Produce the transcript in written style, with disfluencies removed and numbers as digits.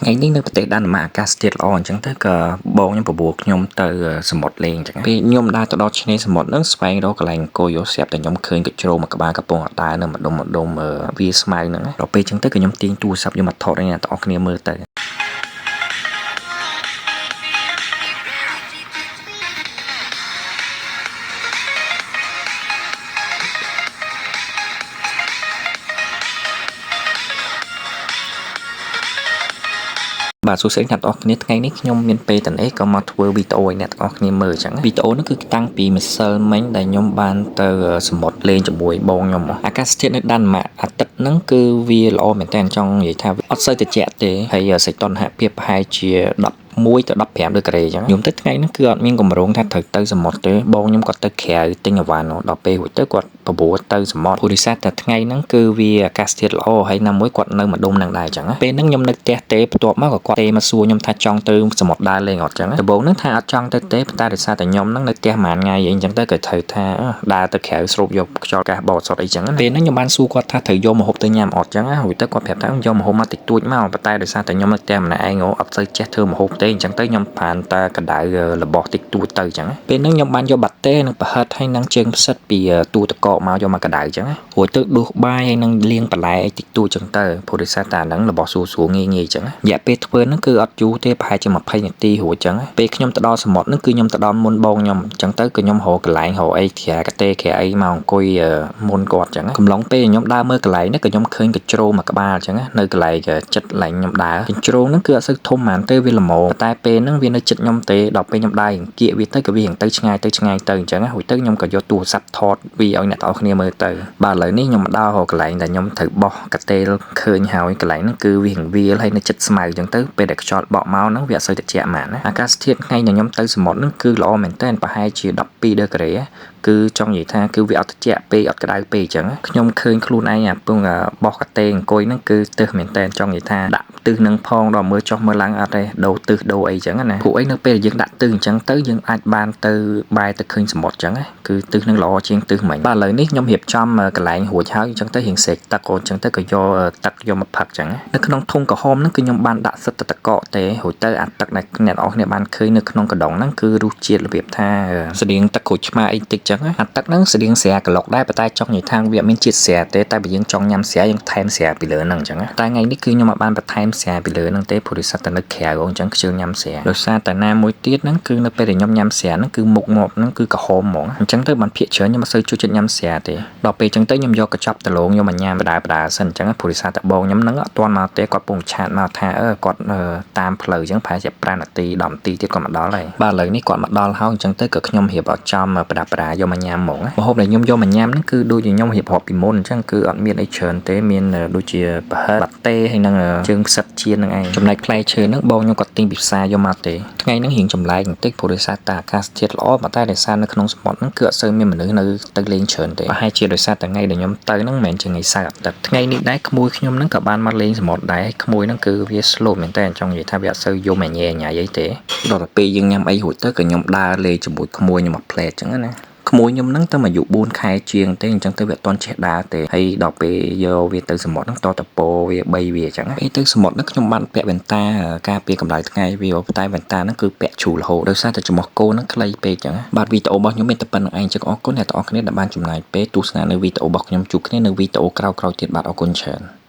ថ្ងៃនេះនៅប្រទេសដាណឺម៉ាកអាកាសធាតុល្អអញ្ចឹងទៅក៏បងខ្ញុំបបួលខ្ញុំទៅសមុទ្រលេងអញ្ចឹងពេលខ្ញុំដើរទៅដល់ឆ្នេរសមុទ្រហ្នឹងស្វែងរកកន្លែងអង្គុយយកស្រាប់តែខ្ញុំឃើញកញ្ជ្រោងមួយក្បាលកំពុងដើរនៅម្ដុំម្ដុំវាស្មៅហ្នឹងដល់ពេលអញ្ចឹងទៅក៏ខ្ញុំទាញទូរស័ព្ទយកមកថតឲ្យអ្នកទាំងអស់គ្នាមើលទៅ បាទសួស្តីអ្នកទាំងអស់គ្នាថ្ងៃនេះខ្ញុំមានពេលតនេះក៏មកធ្វើវីដេអូឲ្យអ្នកទាំងអស់គ្នាមើលអញ្ចឹងវីដេអូនេះគឺតាំងពីម្សិលមិញដែលខ្ញុំបានទៅសមុទ្រលេងជាមួយបងខ្ញុំអាកាសធាតុនៅដាណឺម៉ាកអាទិត្យហ្នឹងគឺវាល្អមែនតើចង់និយាយថាអត់សូវត្រជាក់ទេហើយសីតុណ្ហភាពប្រហែលជា11ទៅ15ដឺក្រេអញ្ចឹងខ្ញុំទៅថ្ងៃហ្នឹងគឺអត់មានកម្រងថាត្រូវទៅសមុទ្រទេបងខ្ញុំគាត់ទៅក្រៅទិញអីវ៉ាន់ដល់ពេលរួចទៅគាត់បបួលទៅសមុទ្រព្រោះដោយសារតែថ្ងៃហ្នឹងគឺវាអាកាសធាតុល្អហើយណាមួយគាត់នៅម្ដុំហ្នឹងដែរអញ្ចឹងពេលហ្នឹងខ្ញុំនៅផ្ទះទេបន្ទាប់មកក៏គាត់ទេមកសួរខ្ញុំថាចង់ទៅសមុទ្រដើរលេងអត់អញ្ចឹងដំបូងហ្នឹងថាអត់ចង់ទៅទេប៉ុន្តែដោយសារតែខ្ញុំហ្នឹងនៅផ្ទះប្រហែលថ្ងៃអីអញ្ចឹងទៅក៏ត្រូវថាដើរទៅក្រៅស្រូបយកខ្យល់កាសបរិសុទ្ធអីចឹងពេលហ្នឹងខ្ញុំបានសួរគាត់ថាត្រូវយកម្ហូបទៅញ៉ាំអត់ចឹងរួចទៅគាត់ប្រាប់ថាយកម្ហូបមកតិចតួចមកប៉ុន្តែដោយសារតែខ្ញុំនៅផ្ទះម្នាក់ឯងអត់សូវចេះធ្វើម្ហូបទេអញ្ចឹងទៅខ្ញុំបានតែកដៅរបស់តិចតួចទៅអញ្ចឹងពេលហ្នឹងខ្ញុំបានយកបាតេនិងប្រហិតហើយនឹងជើងផ្សិតពីទូទឹកកកមកយកមកកដៅអញ្ចឹងរួចទៅដួសបាយហើយនឹងលាងបន្លែអីតិចតួចអញ្ចឹងទៅព្រោះដោយសារតែហ្នឹងរបស់ស្រួលស្រួលងាយងាយអញ្ចឹងរយៈពេលធ្វើហ្នឹងគឺអត់យូរទេប្រហែលជា20នាទីរួចអញ្ចឹងពេលខ្ញុំទៅដល់សមុទ្រហ្នឹងគឺខ្ញុំទៅដល់មុនបងខ្ញុំអញ្ចឹងទៅគឺខ្ញុំរកកន្លែងរកអីក្រាកាតេក្រាអីមកអង្គុយមុនគាត់អញ្ចឹងកំឡុងពេលខ្ញុំដើរមើលកន្លែងហ្នឹងក៏ខ្ញុំឃើញកញ្ជ្រោងមួយក្បាលអញ្ចឹងនៅកន្លែងចិត្តកន្លែងខ្ញុំដើរកញ្ជ្រោងហ្នឹងគឺអត់សូវធំហ្មងទេវាល្មមតែពេលហ្នឹងវានៅចិត្តខ្ញុំទេដល់ពេលខ្ញុំដើរអង្គៀកវាទៅក៏វារៀងទៅឆ្ងាយទៅឆ្ងាយទៅអញ្ចឹងរួចទៅខ្ញុំក៏យកទូរស័ព្ទថតវាឲ្យអ្នកទាំងអស់គ្នាមើលទៅបាទឥឡូវនេះខ្ញុំមកដល់រកកន្លែងដែលខ្ញុំត្រូវបោះកាតេលឃើញហើយកន្លែងហ្នឹងគឺវារៀងវាលហើយនៅចិត្តស្មៅអញ្ចឹងទៅពេលដែលខ្យល់បក់មកហ្នឹងវាអត់សូវត្រជាក់ហ្មងណាអាកាសធាតុថ្ងៃដែលខ្ញុំទៅសមុទ្រហ្នឹងគឺល្អមែនទែនប្រហែលជា12ដឺក្រេគឺចង់និយាយថាគឺវាអត់ត្រជាក់ពេកអត់ក្តៅពេកអញ្ចឹងខ្ញុំឃើញខ្លួនឯងអាពងបោះកាតេអង្គុយហ្នឹងគឺទើសមែនទែនចង់និយាយថាដាក់ទិសនឹងផងដល់មើលចុះមើលឡើងអត់ទេដូរទិសដូរអីចឹងណាពួកអីនៅពេលយើងដាក់ទិសអញ្ចឹងទៅយើងអាចបានទៅបែរទៅឃើញសមុទ្រចឹងគឺទិសនឹងល្អជាងទិសមិញបាទឥឡូវនេះខ្ញុំរៀបចំកន្លែងរួចហើយអញ្ចឹងទៅរៀងស្រេកទឹកអញ្ចឹងទៅក៏យកទឹកយកមកផឹកចឹងនៅក្នុងធុងក្រហមហ្នឹងគឺខ្ញុំបានដាក់សិតតកកទេរួចទៅអាទឹកដែលអ្នកនរគ្នាបានឃើញនៅក្នុងកដុងហ្នឹងគឺរសជាតិរបៀបថាស្តៀងទឹកក្រូចឆ្មាអីតិចចឹងអាទឹកហ្នឹងស្តៀងស្រាក្លុកដែរប៉ុន្តែចង់និយាយថាវាអត់មានជាតិស្រាទេតែបើយើងចង់ញ៉ាំស្រាយើងថែមស្រាពីលើហ្នឹងអញ្ចឹងតែថ្ងៃនេះគឺខ្ញុំអត់បានបន្ថែមស្រាពីលើហ្នឹងទេព្រោះដោយសារតែនៅក្រៅអញ្ចឹងខ្ជិលញ៉ាំស្រាដោយសារតែណាមួយទៀតហ្នឹងគឺនៅពេលដែលខ្ញុំញ៉ាំស្រាហ្នឹងគឺមុខមាត់ហ្នឹងគឺក្រហមហ្មងអញ្ចឹងទៅបានភាកច្រើនខ្ញុំអត់សូវចូលចិត្តញ៉ាំស្រាទេដល់ពេលអញ្ចឹងទៅខ្ញុំយកកញ្ចប់ដលងយកមកញ៉ាំបដាបដាសិនអញ្ចឹងព្រោះដោយសារតែបងខ្ញុំហ្នឹងអត់ទាន់មកទេគាត់ពងឆាតមកថាអឺគាត់តាមផ្លូវអញ្ចឹងប្រហែលជា5នាទី10នាទីទៀតគាត់មកដល់ហើយបាទឥឡូវនេះគាត់មកដល់ហើយអញ្ចឹងទៅក៏ខ្ញុំរៀបឲ្យចំបដាបដាយកមកញ៉ាំហ្មងម្ហូបដែលខ្ញុំយកមកញ៉ាំហ្នឹងគឺដូចជាខ្ញុំរៀបរាប់ពីមុនអញ្ចឹងគឺអត់មានអីច្រើនទេមានដូចជាប្រហិតបាតេហើយនឹងជើងផ្សិតចៀនហ្នឹងឯងចំណែកផ្លែឈើហ្នឹងបងខ្ញុំគាត់ទិញពីផ្សារយកមកទេថ្ងៃហ្នឹងរៀងចម្លែកបន្តិចព្រោះដោយសារតែអាកាសធាតុល្អប៉ុន្តែដោយសារនៅក្នុងសមុទ្រហ្នឹងគឺអត់សូវមានមនុស្សនៅទៅលេងច្រើនទេប្រហែលជាដោយសារតែថ្ងៃដែលខ្ញុំទៅហ្នឹងមិនមែនជាថ្ងៃសៅរ៍អាទិត្យថ្ងៃនេះដែរក្មួយខ្ញុំហ្នឹងក៏បានមកលេងសមុទ្រដែរក្មួយហ្នឹងគឺវា slow មែនតើចង់និយាយថាវាអត់សូវយំញ៉ែញ៉ៃអីទេដល់ទៅពេលយើងញ៉ាំអីរួចទៅក៏ខ្ញុំដើរលេងជាមួយក្មួយខ្ញុំមួយផ្លែតអញ្ចឹងណាក្មួយខ្ញុំហ្នឹងទៅអាយុ4ខែជាងទេអញ្ចឹងទៅវាអត់ទាន់ចេះដើរទេហើយដល់ពេលយកវាទៅសមុទ្រហ្នឹងតតពោវា3វាអញ្ចឹងពេលទៅសមុទ្រហ្នឹងខ្ញុំបានពាក់វ៉ែនតាការពារកម្ដៅថ្ងៃវាតែវ៉ែនតាហ្នឹងគឺពាក់ជ្រូរហូតដោយសារតែច្រមុះគោហ្នឹងខ្លីពេកអញ្ចឹងបាទវីដេអូរបស់ខ្ញុំមានតែប៉ុណ្្នឹងឯងចឹងអរគុណអ្នកទាំងអស់គ្នាដែលបានចំណាយពេលទស្សនានៅវីដេអូរបស់ខ្ញុំជួបគ្នានៅវីដេអូក្រោយៗទៀតបាទអរគុណច្រើន។